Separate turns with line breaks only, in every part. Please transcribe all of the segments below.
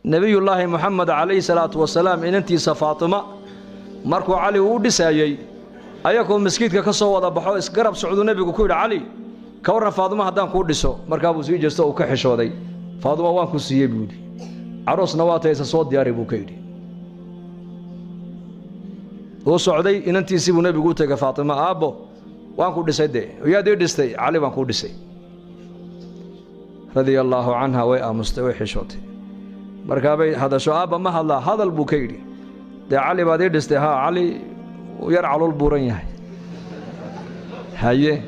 Nebiyullaahi Moxamed calayhi salaatu wasalaam inantiisa Faatima markuu Cali uu dhisaayey, ayakoo maskiidka ka soo wada baxo isgarab socduu nebigu ku yidhi, "Cali, ka warran Faaduma haddaan kuu dhiso?" Markaa buu sii jeesto, uu ka xishooday. "Faaduma waan ku siiyey," buu yidhi, "caroosna waa taysa, soo diyaari," buu ka yidhi. Uu socday, inantiisii buu nebigu u tegay Faatima. "Aabbo, waan ku dhisay." "Dee yaad ii dhistay?" "Cali baan kuu dhisay," radia allaahu canha. Way aamustay, way xishootay. Markaabay hadasho. "Aabba, ma hadlaa?" "Hadal," buu ka yidhi. "Dee Cali baad ii dhistay?" "Haa, Cali yar calool buuran yahay, haye,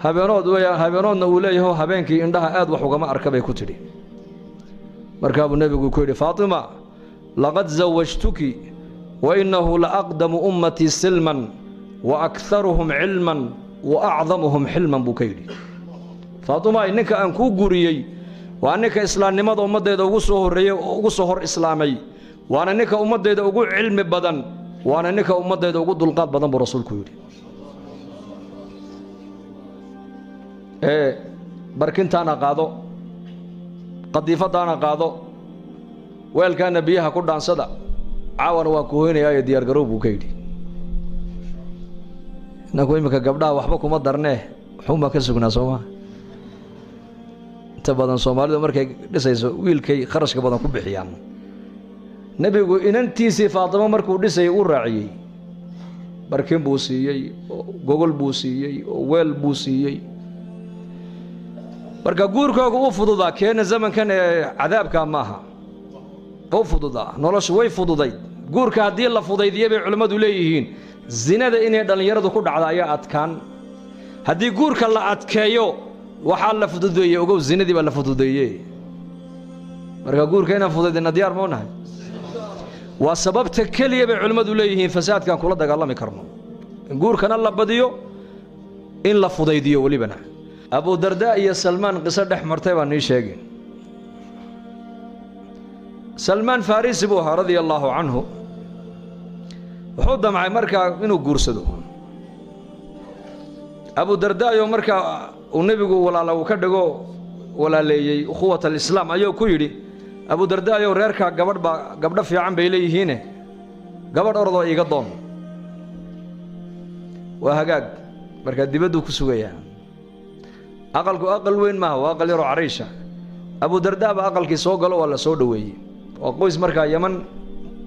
habeenood weeyaan, habeenoodna uu leeyaho, habeenkii indhaha aad wax ugama arka," bay ku tidhi. Markaa buu nebigu ku yidhi, "Faatima, laqad zawajtuki wa innahu la aqdamu ummatii silman wa akharuhum cilman wa acdamuhum xilman," buu ka yidhi. "Faatima, ninka aan kuu guuriyey waa ninka islaamnimada ummaddeeda ugu soo horreeyey oo ugu soo hor islaamay, waana ninka ummaddeeda ugu cilmi badan, waana ninka ummaddeeda ugu dulqaad badan," buu rasuulku yidhi. Ee barkintaana qaado, qadiifadaana qaado, weelkaana biyaha ku dhaansada, caawana waan ku hoynayaayo diyaargarow, buu ka yidhi. Inanku iminka gabdhaha waxba kuma darnee, waxuun baan ka sugnaa, soomaa? Inta badan Soomaalidu markay dhisayso wiilkay kharashka badan ku bixiyaan. Nebigu inantiisii Faatimo markuu dhisayay u raaciyey, barkin buu siiyey oo gogol buu siiyey oo weel buu siiyey. Marka guurkooga u fududaa, keena zamankan ee cadaabka maaha, u fududaa, noloshu way fududayd. Guurka haddii la fudaydiya, bay culimmadu leeyihiin, zinada inay dhallinyaradu ku dhacda ayaa adkaan. Haddii guurka la adkeeyo, waxaa la fududeeyey, ogow, zinadii baa la fududeeye. Marka guurka inaan fudaydina diyaar mau nahay? Waa sababta keliya, bay culimmadu leeyihiin, fasaadkaan kula dagaalami karno, in guurkana la badiyo, in la fudaydiyo welibana. Abudardaa iyo Salmaan qiso dhex martay baan nii sheegin. Salmaan Farisi buu ahaa, radia allaahu canhu. Wuxuu damcay markaa inuu guursado Abudardaayo. Markaa uu nebigu walaala uu ka dhigo, walaaleeyey, ukhuwat alislaam, ayuu ku yidhi, "Abudardaayow, reerkaa gabadh baa, gabdho fiican bay leeyihiine, gabadh ordoo iiga doon." Waa hagaag. Markaa dibadduu ku sugayaa. Aqalku aqal weyn maaha, waa aqal yaroo cariisha. Abudardaa baa aqalkii soo galo, waa la soo dhoweeyey. Waa qoys markaa Yaman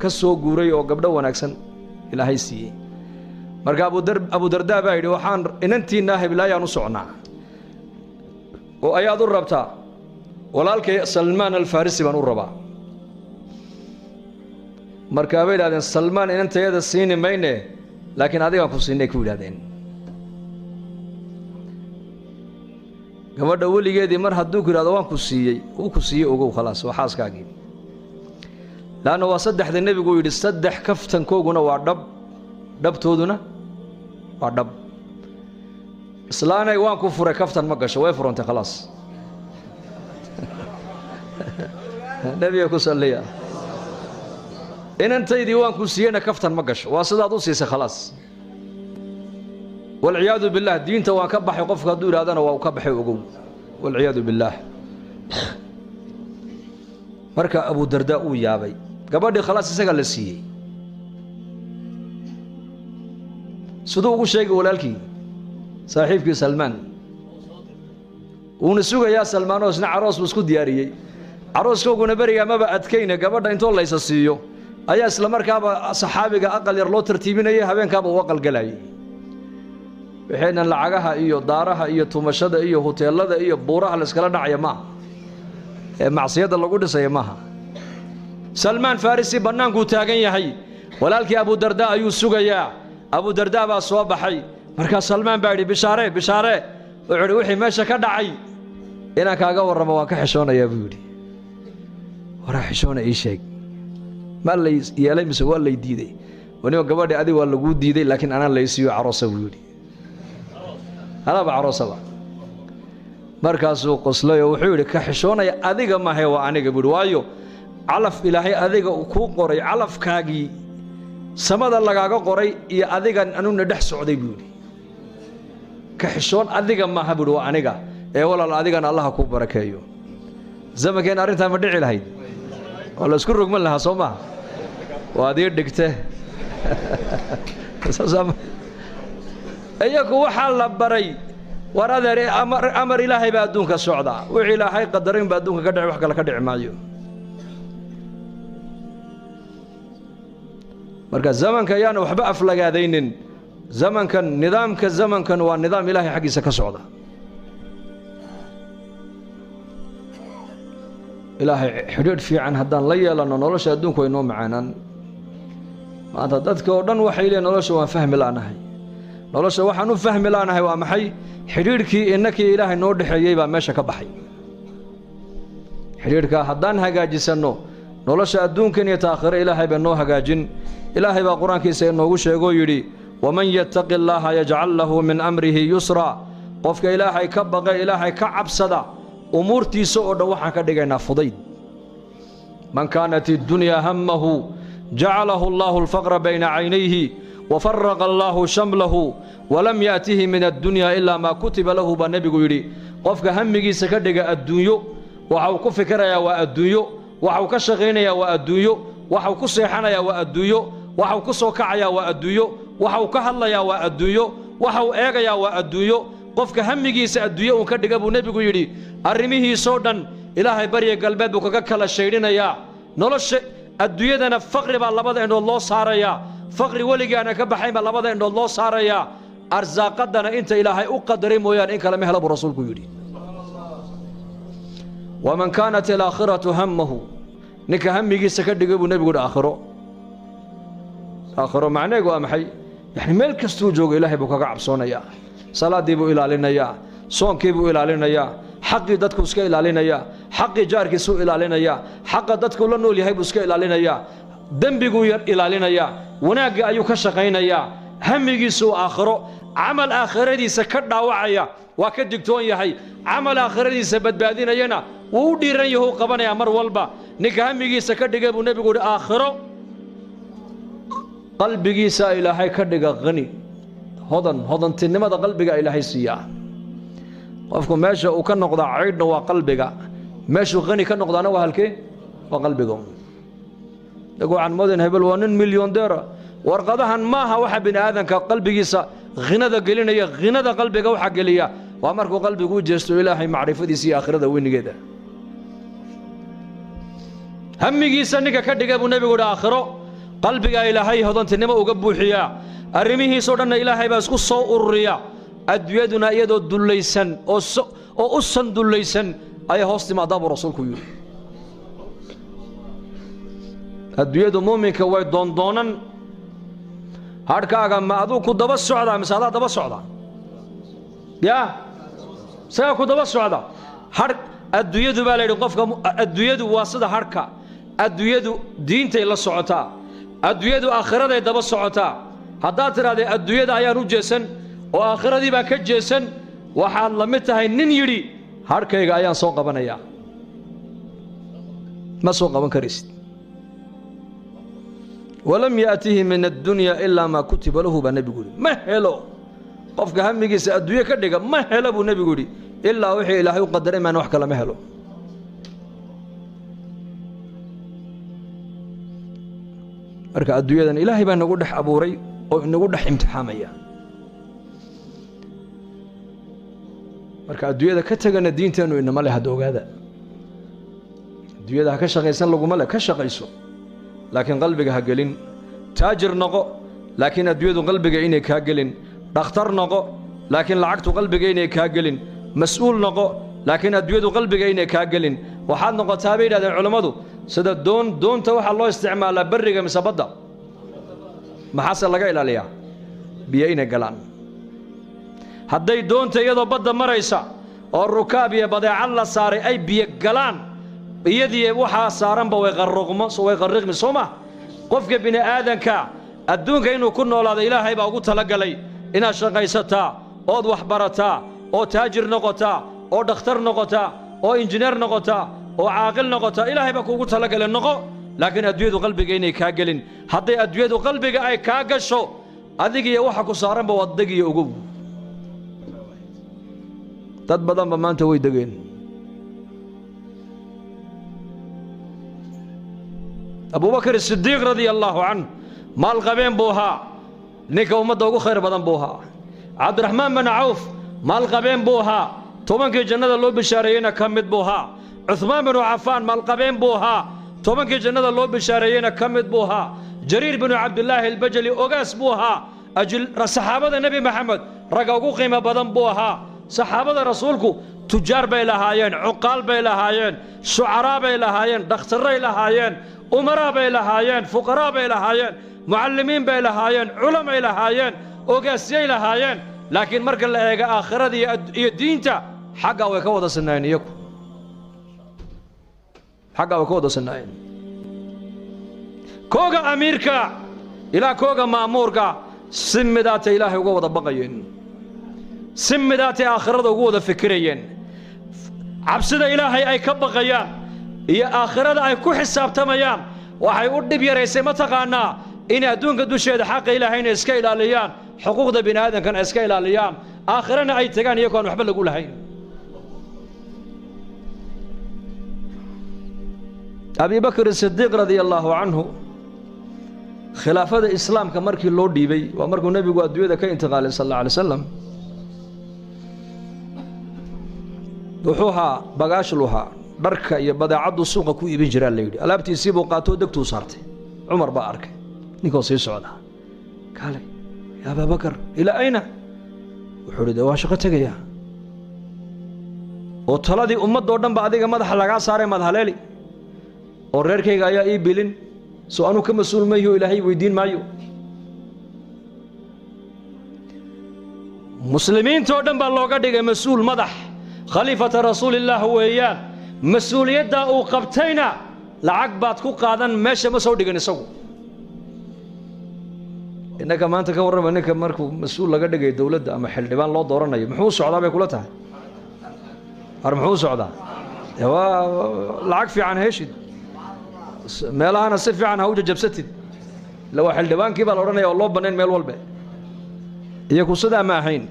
ka soo guuray oo gabdho wanaagsan Ilaahay siiyey. Marka Abudardaa baa yidhi, "Waxaan inantiinnaa heblaayaan u socnaa." "Oo ayaad u rabtaa?" "Walaalkay Salmaan Alfarisi baan u rabaa." Markaa bay yidhahdeen, "Salmaan inantayada siini mayne, laakiin adigaan ku siinay," ku yidhahdeen. Gabadha weligeedii mar hadduu ku yidhahdo "waan ku siiyey", uu ku siiyey, ogow, khalaas, waa xaaskaagii. Laanna waa saddexda nebigu yidhi, saddex kaftankooguna waa dhab, dhabtooduna waa dhab. "Islaanay, waan ku furay," kaftan ma gasho, way furantay, khalaas. Nebiga ku salliya. "Inantaydii waan ku siiyeyna" kaftan ma gasho, waa sidaad u siisay, khalaas. Walciyaadu billaah, "diinta waan ka baxay" qofka hadduu yidhahdana, waa uu ka baxay, ogow, walciyaadu billaah. Marka Abudardaa uu yaabay, gabadhii khalaas isagaa la siiyey. Siduu ugu sheegay walaalkii, saaxiibkii Salmaan? Wuuna sugayaa Salmaan oo isna caroos buu isku diyaariyey. Carooskooguna berigaa maba adkayne, gabadha intoo laysa siiyo ayaa isla markaaba saxaabiga aqal yar loo tartiibinayay, habeenkaaba uu aqal galayay. Waxaynan lacagaha iyo daaraha iyo tumashada iyo huteelada iyo buuraha layskala dhacaya maaha, ee macsiyadda lagu dhisaya maaha. Salmaan Farisi bannaankuu taagan yahay, walaalkii Abudardaa ayuu sugayaa. Abudardaa baa soo baxay. Markaa Salmaan baa yidhi, "Bishaare, bishaare." Wuxuu idhi, "Wixii meesha ka dhacay inaan kaaga warramo waan ka xishoonayaa," buu yidhi. "Waraa xishoona, ii sheeg, maa lay yeelay mise waa lay diiday?" "Waniba gabadhi adig waa laguu diiday, laakiin anaa laysiiyo caroosa," buu yidhi, "anaaba caroosaba." Markaasuu qoslay oo wuxuu yidhi, "Ka xishoonaya adiga mahe, waa aniga," buu yidhi. "Waayo, calaf Ilaahay adiga kuu qoray, calafkaagii samada lagaaga qoray iyo adigan anuna dhex socday," buu yidhi. "Ka xishoon adiga maaha," buu yidhi, "waa aniga. Ee walaal, adigana Allaha kuu barakeeyo." Zamankeenna arrintaa ma dhici lahayd? Waa la isku rogman lahaa soo maha, waad ii dhigte. Iyagu waxaa la baray war adeer amar ilaahay baa adduunka socdaa, wixii ilaahay qadarin baa adduunka ka dhici, wax kale ka dhici maayo. Marka zamanka ayaana waxba aflagaadaynin. Zamankan, nidaamka zamankan waa nidaam ilaahay xaggiisa ka socda. Ilaahay xidhiidh fiican haddaan la yeelanno, nolosha adduunku way noo macaanaan. Maanta dadka oo dhan waxay leeyiin nolosha waan fahmi la'nahay. Nolosha waxaan u fahmi la'nahay waa maxay? Xidhiidhkii innakii ilaahay noo dhexeeyey baa meesha ka baxay. Xidhiidhkaa haddaan hagaajisanno, nolosha adduunkan iyo taakhiro ilaahay baa noo hagaajin. Ilaahay baa qur-aankiisa inoogu sheegoo yidhi, waman yattaqi allaaha yajcal lahu min amrihi yusraa. Qofka ilaahay ka baqa, ilaahay ka cabsada, umuurtiisa oo dhan waxaan ka dhigaynaa fudayd. Man kaanat iddunyaa hammahu jacalahu allaahu alfaqra bayna caynayhi wafaraqa allaahu shamlahu walam yaatihi min addunyaa ilaa maa kutiba lahu, baa nebigu yidhi. Qofka hamigiisa ka dhiga adduunyo, waxa uu ku fikirayaa waa adduunyo, waxa uu ka shaqaynayaa waa adduunyo, waxa uu ku seexanayaa waa adduunyo, waxa uu ku soo kacayaa waa adduunyo, waxa uu ka hadlayaa waa adduunyo, waxa uu eegayaa waa adduunyo. Qofka hamigiisa adduunyo uun ka dhiga, buu nebigu yidhi, arrimihiisoo dhan ilaahay barya galbeed buu kaga kala shaydhinayaa. Nolosha adduunyadana faqri baa labada indhood loo saarayaa, faqri weligaana ka baxayn baa labada indhood loo saarayaa. Arsaaqadana inta ilaahay u qadaray mooyaane in kale ma hela, buu rasuulku yidhi. Waman kaanat alaakhiratu hammahu, ninka hamigiisa ka dhigay, buu nebigu yidhi, aakhiro. Aakhiro macneegu waa maxay? Yani meel kastuu joogo ilaahay buu kaga cabsoonayaa, salaaddii buu ilaalinayaa, soonkii buu ilaalinayaa, xaqii dadku iska ilaalinayaa, xaqii jaarkiisuu ilaalinayaa, xaqa dadku la nool yahay buu iska ilaalinayaa, dembiguu yar ilaalinayaa, wanaagga ayuu ka shaqaynayaa. Hamigiisuu aakhiro, camal aakhiradiisa ka dhaawacaya waa ka digtoon yahay, camal aakhiradiisa badbaadinayana wuu u dhiiran yahu qabanayaa mar walba. Ninka hamigiisa ka dhigay, buu nebigu yidhi, aakhiro, qalbigiisaa ilaahay ka dhiga qani, hodan. Hodantinimada qalbiga ilaahay siiyaa. Qofku meesha uu ka noqdaa caydhna waa qalbiga, meeshuu qani ka noqdaana waa halkee? Waa qalbiga. Dag waxaan moodayn hebel waa nin milyondeera. Warqadahan maaha waxa bini aadanka qalbigiisa ghinada gelinaya. Ghinada qalbiga waxa geliya waa markuu qalbigu u jeesto ilaahay macrifadiisa iyo aakhirada weynigeeda. Hamigiisa ninka ka dhiga, buu nebigu yidhi, aakhiro, qalbigaa ilaahay hodantinimo uga buuxiyaa, arrimihiisoo dhanna ilaahay baa isku soo ururiya. Adduunyaduna iyadoo dullaysan oo u san dullaysan ayay hoos timaadaa, buu rasuulku yidhi. Adduunyadu muuminka way doondoonan. Hadhkaaga ma aduu ku daba socdaa mise adaa daba socda? Yaa isagaa ku daba socda hadh adduunyadu baa la yidhi. Qofka adduunyadu waa sida hadhka. Adduunyadu diintay la socotaa, adduunyadu aakhiraday daba socotaa. Haddaad tidhahdee adduunyada ayaan u jeesan oo aakhiradii baan ka jeesan, waxaad la mid tahay nin yidhi hadhkayga ayaan soo qabanayaa. Ma soo qaban karaysid. Walam yaatihi min addunya ilaa maa kutiba lahu, baa nebigu yidhi. Ma helo qofka hamigiisa adduunye ka dhiga, ma helo, buu nebigu yidhi, ilaa wixii ilaahay u qadaray maan, wax kale ma helo. Marka adduunyadan ilaahay baa nagu dhex abuuray oo inagu dhex imtixaamaya. Marka adduunyada ka tegana, diinteennu inama leh hadda ogaada. Adduunyada ha ka shaqaysan laguma leh, ka shaqayso, laakiin qalbiga ha gelin. Taajir noqo, laakiin adduunyadu qalbiga inay kaa gelin. Dhakhtar noqo, laakiin lacagtu qalbiga inay kaa gelin. Mas-uul noqo, laakiin adduunyadu qalbiga inay kaa gelin. Waxaad noqotaa, bay yidhahdeen culammadu, sida doon. Doonta waxaa loo isticmaalaa berriga mise badda? Maxaase laga ilaaliyaa? Biyo inay galaan. Hadday doonta iyadoo badda maraysa oo rukaab iyo badeecad la saaray ay biyo galaan, iyadii waxaa saaranba way qarruqmo, way qarriqmi, soo ma? Qofka bini aadanka adduunka inuu ku noolaado ilaahay baa ugu talagalay. Inaad shaqaysataa ood wax barataa oo taajir noqotaa oo dhakhtar noqotaa oo injineer noqotaa oo caaqil noqotaa ilaahay baa kuugu talagalay, noqo, laakiin adduunyadu qalbiga inay kaa gelin. Hadday adduunyadu qalbiga ay kaa gasho, adigiyo waxa ku saaranba waad degiyo. Ogow, dad badanba maanta way degeen. Abubakar Sidiiq radia allaahu canhu maalqabeen buu ahaa, ninka ummadda ugu khayr badan buu ahaa. Cabdiraxmaan bin Cawf maalqabeen buu ahaa, 10kii jannada loo bishaareeyeyna ka mid buu ahaa. Cuhmaan binu Cafaan maalqabeen buu ahaa, 10kii jannada loo bishaareeyeyna ka mid buu ahaa. Jariir binu Cabdilaahi Albajali ogaas buu ahaa, saxaabada Nebi Maxamed ragga ugu qiimo badan buu ahaa. Saxaabada rasuulku tujaar bay lahaayeen, cuqaal bay lahaayeen, shucaraa bay lahaayeen, dhakhtarray lahaayeen, umaraa bay lahaayeen, fuqaraa bay lahaayeen, mucallimiin bay lahaayeen, culamay lahaayeen, ogaasyay lahaayeen. Laakiin marka la eega aakhirada iyo diinta, xaggaa way ka wada sinaayeen iyagu, xaggaa way ka wada sinaayeen. Kooga amiirka ilaa kooga ma'muurka si midaatay Ilaahay uga wada baqayeen, si midaatay aakhirada ugu wada fikirayeen. Cabsida Ilaahay ay ka baqayaan iyo aakhirada ay ku xisaabtamayaan waxay u dhib yaraysay, ma taqaanaa, inay adduunka dusheeda xaqa Ilaahayna iska ilaaliyaan, xuquuqda bini aadamkana iska ilaaliyaan, aakhirana ay tagaan iyagoo aan waxba lagu lahayn. Abi Bakr Sidiiq radia allaahu canhu khilaafada islaamka markii loo dhiibay, waa markuu nebigu adduunyada ka intiqaalay sal alla alay wasalam, wuxuu ahaa bagaashlu ahaa, dharka iyo badeecaddu suuqa ku iibin jiraa la yidhi. Alaabtiisii buu qaatoo degtuu saartay. Cumar baa arkay ninkoo sii socda. Kaalay yaa Abaabakar, ilaa ayna? Wuxuu idhi, de waan shaqo tegayaa. Oo taladii ummaddoo dhan ba adiga madaxa lagaa saaray, maad haleeli oo reerkayga ayaa ii bilin, soo anuu ka mas-uul mayho, Ilaahay weydiin maayo? Muslimiintoo dhan baa looga dhigay mas-uul, madax, khaliifata rasuulillaah weeyaan. Mas-uuliyaddaa uu qabtayna lacag baad ku qaadan meesha ma soo dhigin isagu. Innaka maanta ka warrama, ninka markuu mas-uul laga dhigayo dowladda ama xildhibaan loo dooranayo, muxuu u socdaa bay kula tahay? Har muxuu u socdaa? Dee waa lacag fiican heshid, meelahana si fiican ha u jajabsatid, illa waa xildhibaankii baa la odhanaya oo loo bannayn meel walbe. Iyaku sidaa ma ahayn.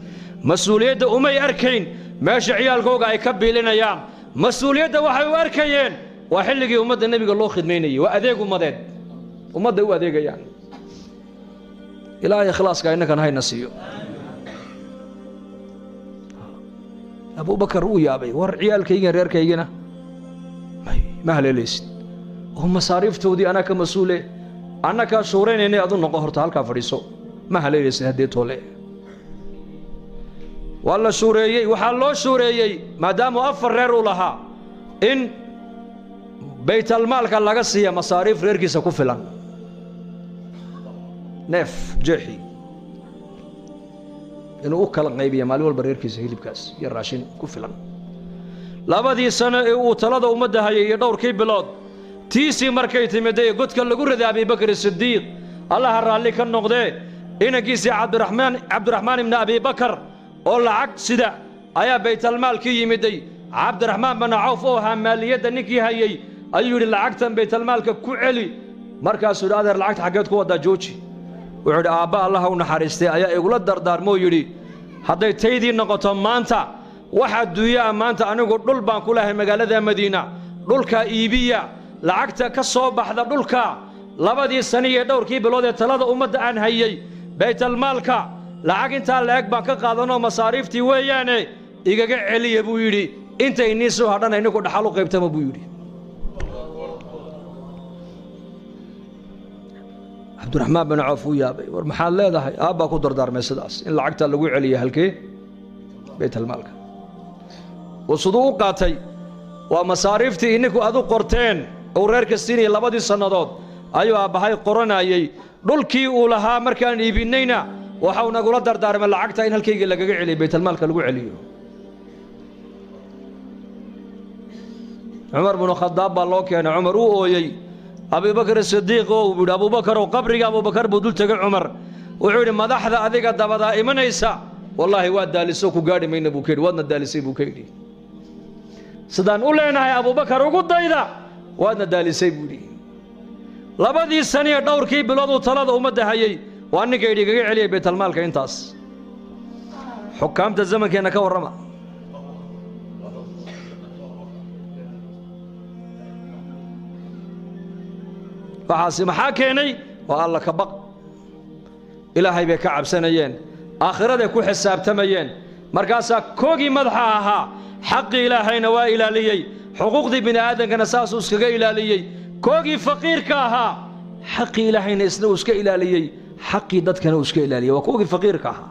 Mas-uuliyadda umay arkayn meesha ciyaalkooga ay ka biilinayaan. Mas-uuliyadda waxay u arkayeen waa xilligii ummadda nebiga loo khidmaynayay, waa adeeg ummadeed, ummadday u adeegayaan. Ilaahay ikhlaaska innakan hayna siiyo. Abubakar uu yaabay, war ciyaalkaygiina reerkaygina ma haleelaysid oo masaariiftoodii anaa ka mas-uule, annakaa shuuraynaynay, adu noqo horta halkaa fadhiiso, ma haleelaysid haddii toole. Waa la shuureeyey. Waxaa loo shuureeyey, maadaamuu 4 reer uu lahaa, in baytalmaalka laga siiya masaariif reerkiisa ku filan, neef jeexi inuu u kala qaybiya maalin walba reerkiisa hilibkaas iyo raashin ku filan. 2dii sano ee uu talada ummadda hayay iyo dhowrkii bilood, tiisii markay timiday godka lagu riday Abibakr Sidiiq, Allaha raalli ka noqdee, inankiisii Cabdiraxmaan ibni Abibakar oo lacag sida ayaa baytalmaalkii yimiday. Cabdiraxmaan bin Cawf oo ahaa maaliyadda ninkii hayay ayuu yidhi, lacagtan baytalmaalka ku celi. Markaasuu yidhi, adeer, lacagta xaggeed ku waddaa? Jooji. Wuxuu yidhi, aabba Allaha u naxariistay ayaa igula dardaarmoo yidhi, hadday taydii noqoto maanta wax adduunyaa maanta anigu dhul baan ku lahay magaalada Madiina, dhulka iibiya, lacagta ka soo baxda dhulka 2dii sani iyo dhowrkii bilood ee talada ummadda aan hayay, baytalmaalka lacag intaa la-eg baan ka qaadanoo masaariiftii weeyaane igaga celiya buu yidhi. Inta inii soo hadhana ininku dhaxal u qaybtama buu yidhi. Cabdiraxmaan bin Cawf uu yaabay, war maxaad leedahay? Aabbaa ku dardaarmay sidaas in lacagta lagu celiya halkee? Baytalmaalka. Uu siduu u qaatay, waa masaariiftii ininku adu qorteen uu reerka siinayay 2dii sannadood ayuu aabbahay qoranayey, dhulkii uu lahaa markaan iibinnayna waxau nagula dardaarmay lacagta in halkaygii lagaga celiyo, baytalmaalka lagu celiyo. Cumar binu Khadaab baa loo keenay. Cumar uu ooyey. Abibakar Sidiiq oo uu yidhi, Abuubakarow, qabriga Abubakar buu dul tegay Cumar. Wuxuu yidhi, madaxda adiga dabadaa imanaysa wallaahi waa daaliso, ku gaadhi mayna buu ka yidhi, waadna daalisay buu ka yidhi. Sidaan u leenahay Abubakar ugu dayda, waadna daalisay buu yidhi. 2dii saniyo dhowrkii bilooduu talada ummadda hayay waa ninka yidhi igaga celiyay baytalmaalka intaas. Xukaamta zamankeenna ka warrama. Waxaasi maxaa keenay? Waa Alla ka baq. Ilaahay bay ka cabsanayeen, aakhiraday ku xisaabtamayeen. Markaasaa koogii madaxa ahaa xaqii Ilaahayna waa ilaaliyey, xuquuqdii bini aadankana saasuu iskaga ilaaliyey. Koogii faqiirka ahaa xaqii Ilaahayna isna uu iska ilaaliyey, xaqii dadkana uu iska ilaaliyey. Waa koogii faqiirka ahaa.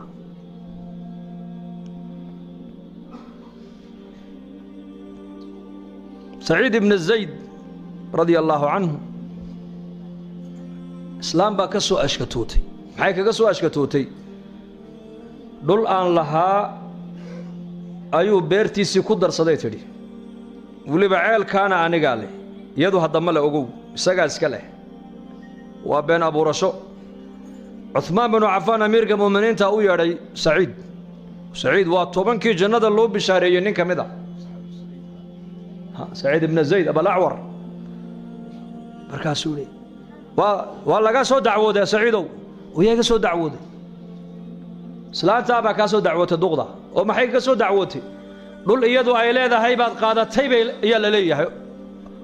Saciid ibn Zayd radia allaahu canhu islaam baa ka soo ashkatootay. Maxay kaga soo ashkatootay? Dhul aan lahaa ayuu beertiisii ku darsaday, tidhi weliba ceelkaana anigaa leh, iyadu haddama le ogow, isagaa iska leh. Waa been abuurasho. Cuhmaan binu Cafaan amiirka mu'miniinta u yeedhay Saciid. Saciid waa 10kii jannada loo bishaareeyey nin ka mid a, Saciid ibna Zayd Abalacwar. Markaasuu leey waa laga soo dacwooday Saciidow. Yaa iga soo dacwooday? Islaantaa baa kaa soo dacwootay, duqda. Oo maxay ka soo dacwootay? Dhul iyadu ay leedahay baad qaadatay bay ayaa la leeyahay,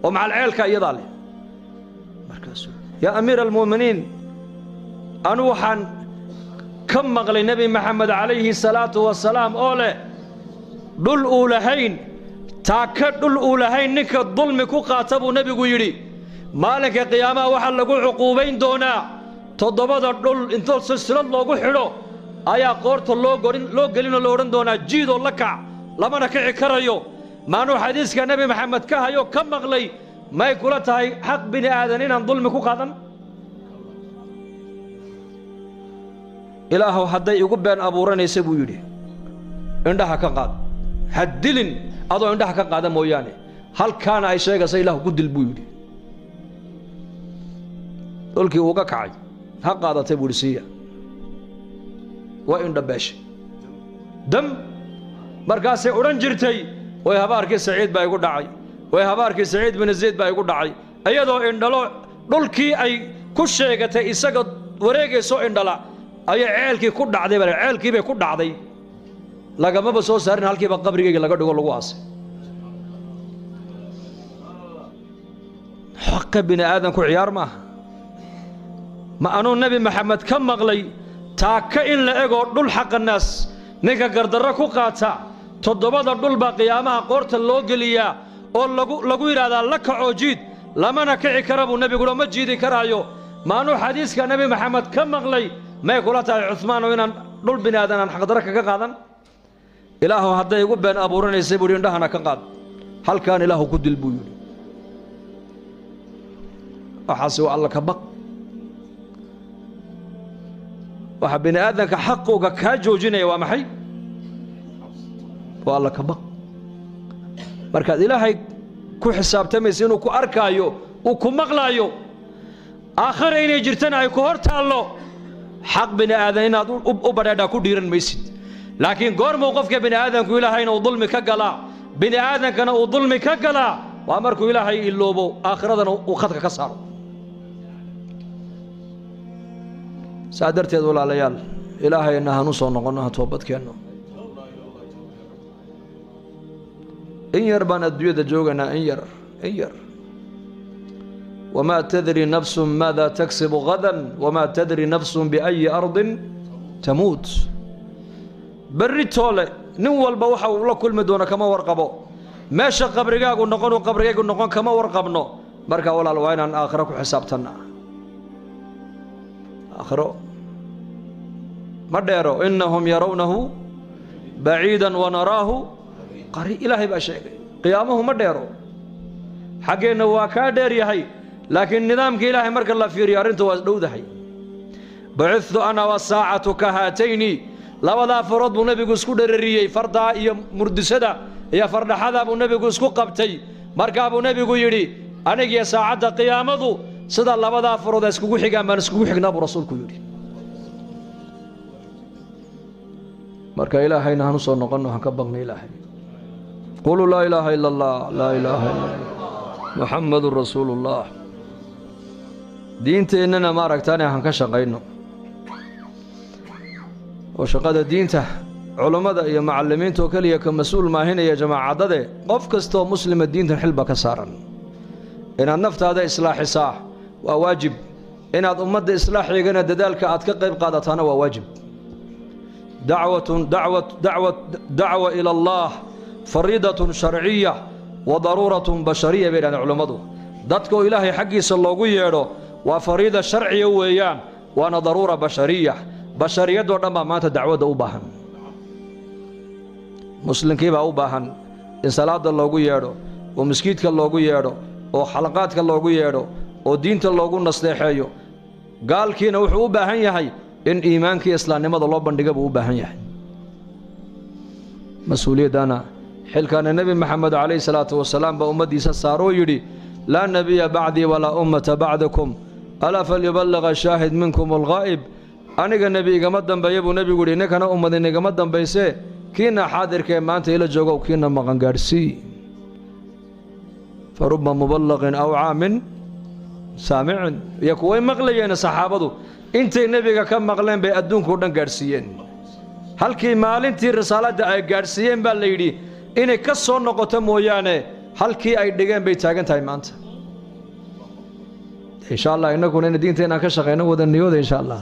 oo macal ceelka iyadaa leh. Markaasuu yaa amiira almu'miniin, anu waxaan ka maqlay Nebi Maxamed calayhi salaatu wasalaam oo leh dhul uu lahayn, taaka dhul uu lahayn ninka dulmi ku qaata buu nebigu yidhi, maalinka qiyaamaha waxaa lagu cuquubayn doonaa 7da dhul intoo silsilad loogu xidho ayaa qoorta loo gelinoo la odhan doonaa jiidoo la kac, lamana kici karayo. Maanuu xadiiska Nebi Maxamed ka hayo ka maqlay, may kula tahay xaq bini aadan inaan dulmi ku qaadan? Ilaahow hadday igu been abuuranaysa buu yidhi, indhaha ka qaad, ha dilin adoo indhaha ka qaada mooyaane, halkaana ay sheegaysa Ilaahu ku dil buu yidhi. Dhulkii uuga kacay, ha qaadatay buu yidhi, siiya. Waa indhabeeshay dam. Markaasay odhan jirtay way habaarkii Saciid baa igu dhacay, way habaarkii Saciid bin Zayd baa igu dhacay. Iyadoo indhalo dhulkii ay ku sheegatay isaga wareegayso indhala ayay ceelkii ku dhacday, baa ceelkii bay ku dhacday, lagamaba soo saarin, halkiiba qabrigayga laga dhigo lagu aasay. Xaqa bini aadanku ciyaar maaha. Ma anuu Nebi Maxamed ka maqlay taaka in la egoo dhul xaqa naas ninka gardarro ku qaata 7da dhul baa qiyaamaha qoorta loo geliyaa oo lagu yidhaahdaa la kacoo jiid, lamana kici kara buu nebiguna, ma jiidi karaayo. Maanuu xadiiska Nebi Maxamed ka maqlay, may kula tahay Cuhmaanow inaan dhul bini aadan aan xaqdarro kaga qaadan? Ilaahu hadday igu been abuuranaysay buu yidhi, indhahana ka qaad, halkaan Ilaahu ku dil buu yidhi. Waxaasi waa Alla ka baq. Waxa bini aadanka xaqooga kaa joojinaya waa maxay? Waa Alla ka baq. Markaad Ilaahay ku xisaabtamaysa inuu ku arkaayo, uu ku maqlaayo, aakhara inay jirtana ay ku hor taallo, xaq bini aadan inaad u badheedhaa ku dhiiran maysid. Laakiin goormuu qofka bini aadanku Ilaahayna uu dulmi ka galaa, bini aadankana uu dulmi ka galaa? Waa markuu Ilaahay iloobo, aakhiradana uu khadka ka saaro. Saa darteed walaalayaal, Ilaahayna hanu soo noqonno, ha toobadkeenno. In yar baan adduunyada joogaynaa, in yar, in yar. Wamaa tadri nafsun maada taksibu gadan, wamaa tadri nafsun biayi ardin tamuut. Berri toole nin walba waxa uu la kulmi doono kama warqabo, meesha qabrigaagu noqon uu qabrigaygu noqon kama warqabno. Marka walaal, waa inaan aakhiro ku xisaabtannaa. Aakhiro ma dheero. Innahum yarawnahu baciidan wanaraahu qari. Ilaahay baa sheegay qiyaamuhu ma dheero, xaggeenna waa kaa dheer yahay, laakiin nidaamka Ilaahay marka la fiiriyo arrintu waa dhowdahay. Bucithtu ana wasaacatu ka haatayni. Labadaa farood buu nebigu isku dherariyey, fardaa iyo murdisada iyo fardhaxada buu nebigu isku qabtay. Markaa buu nebigu yidhi anigiyo saacadda qiyaamadu sida labadaa farood ay iskugu xigaan baan iskugu xignaa buu rasuulku yidhi. Marka Ilaahayna hanu soo noqonno, han ka baqna Ilaahay. Quluu laa ilaaha ila allah, laa ilaaha illa allah, Muxamadun rasuulu ullah. Diinteennana maaragtaane han ka shaqayno, oo shaqada diinta culummada iyo macallimiinta oo keliya ka mas-uul maahinaya jamaacadade. Qof kastoo muslima diintan xilba ka saaran inaad naftaada islaaxisaa. Waa waajib inaad ummadda islaaxeegana dadaalka aad ka qayb qaadataana, waa waajib. Dacwatun dacwa dacwa dacwa ila Allah fariidatun sharciya wa daruuratun bashariya, bay yidhahdeen culummadu. Dadka oo Ilaahay xaggiisa loogu yeedho waa fariida sharciya weeyaan, waana daruura bashariya. Bashariyadoo dhan baa maanta dacwadda u baahan. Muslimkii baa u baahan in salaadda loogu yeedho, oo maskiidka loogu yeedho, oo xalaqaadka loogu yeedho, oo diinta loogu nasteexeeyo. Gaalkiina wuxuu u baahan yahay in iimaankii islaamnimada loo bandhiga buu u baahan yahay. Mas-uuliyaddana, xilkaana, Nebi Maxamed calayhi salaatu wasalaam baa ummaddiisa saaroo yidhi: "Laa nebiya bacdii walaa ummata bacdakum, alaa falyuballiq ashaahid minkum alghaa'ib." Aniga nebi igama dambeeya, buu nebigu yidhi, ninkana ummadin igama dambaysee, kiina xaadirka ee maanta ila joogow, kiina maqan gaadhsii. Fa ruba muballaqin awcaa min saamicin. Iyo kuway maqlayeen saxaabadu, intay nebiga ka maqleen bay adduunkao dhan gaadhsiiyeen. Halkii maalintii risaaladda ay gaadhsiiyeen baa la yidhi inay ka soo noqoto mooyaane, halkii ay dhigeen bay taagan tahay maanta. Insha Allah, innaguna ina diinta inaan ka shaqayno wada niyooda, insha Allah.